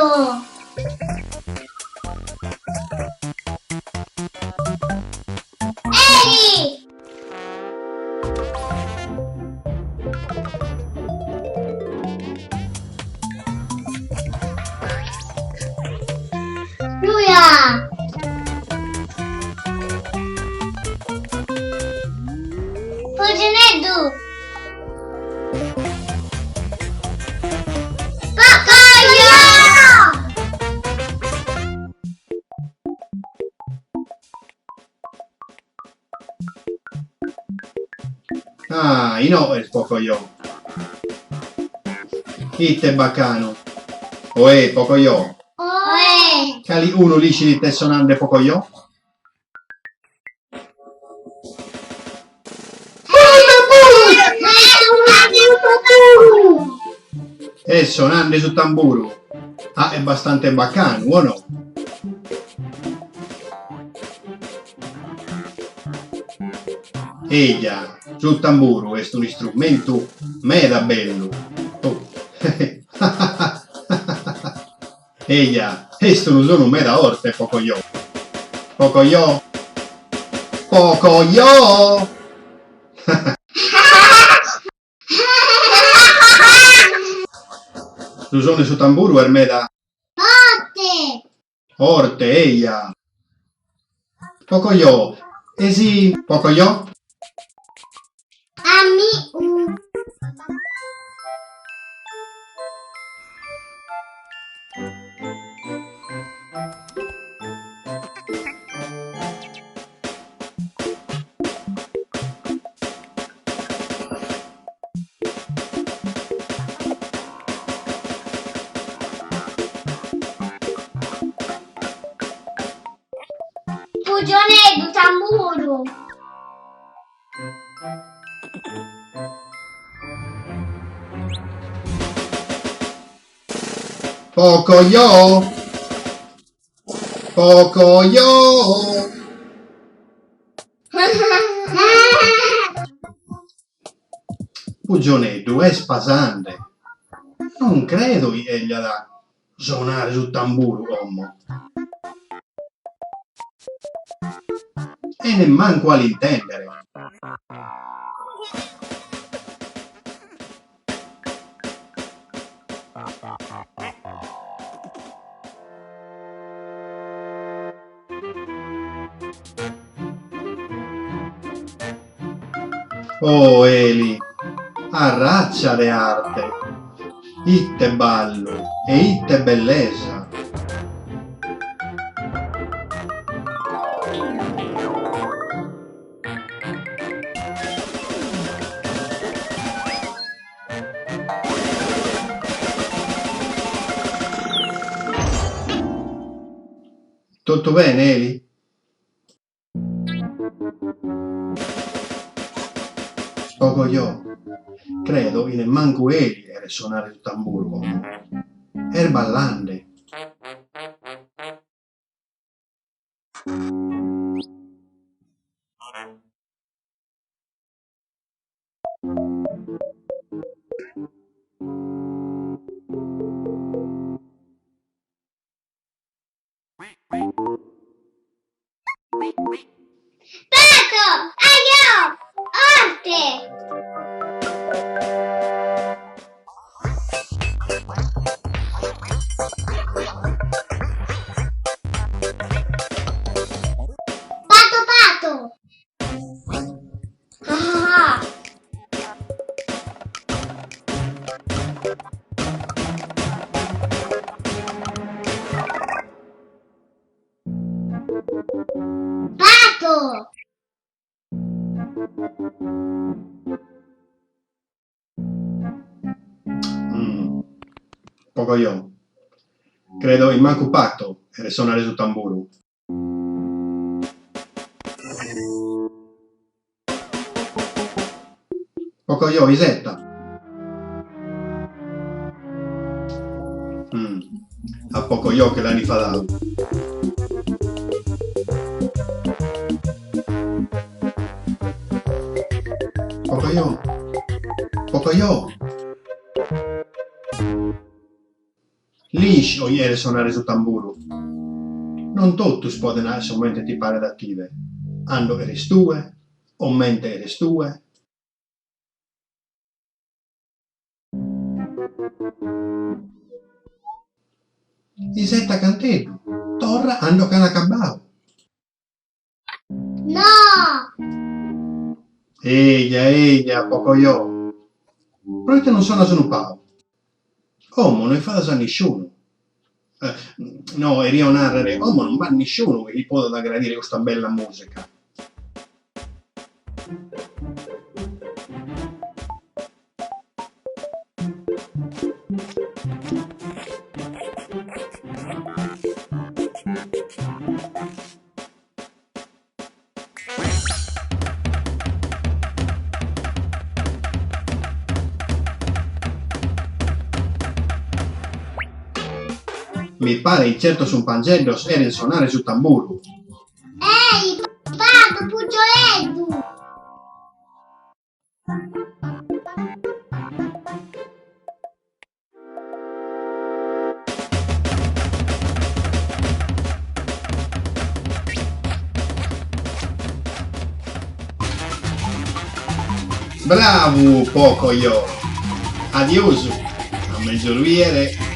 Pato! Eli! Luia! Pugioneddu! Pocoyo! Ah, inoghe est Pocoyo. Ite bacanu! Oe, Pocoyo! Oe! Calicunu l'ischit ite est sonande Pocoyo? Est sonande su tamburu. Ah, est bastante bacanu, o no? Eja, su tamburu est un'istrumentu meda bellu. Eja, est unu sonu meda 'orte, Pocoyo. Pocoyo? Pocoyo! Su sonu 'e su tamburu est meda. Forte! Forte, eja! Pocoyo, e si Pocoyo? Amigu. Pugioneddu tamburu. Pocoyo! Pocoyo! Pugioneddu est pasande. Non credo chi 'ègliat sonare su tamburu como. E nemmancu a l'intèndere. Oh Eli, arratza de arte! Ite ballu e ite bellesa! Totu bene, Eli? Pocoyo, credo chi nemmancu Eli cheret sonare su tamburu como. Est ballande. Pato! Ajò! Orte! Pato pato! Ah! Pato! Pocoyo. Credo chi mancu Pato cheret sonare su tamburu. Pocoyo, iseta! A Pocoyo che l'an ifadadu. Pocoyo! Pocoyo! Isci 'ogliere sonare su tamburu. Non totus poden 'aer comente ti paret a tibe. Ando 'eres tue, 'omente 'eres tue. Iseta canteddu, torra ando ch'an acabau. No! Eja, eja, Pocoyo. Proite non sonas unu pagu? Como no infadas a nisciunu. No, 'erio nàrrere, como non b'at nisciunu chi li podat agradire custa bella mùsica. Mi paret chi certos cumpangeddos 'eren sonare su tamburu. Ei, Pato Pugioleddu! Bravu Pocoyo! Adiosu, a menzus biere!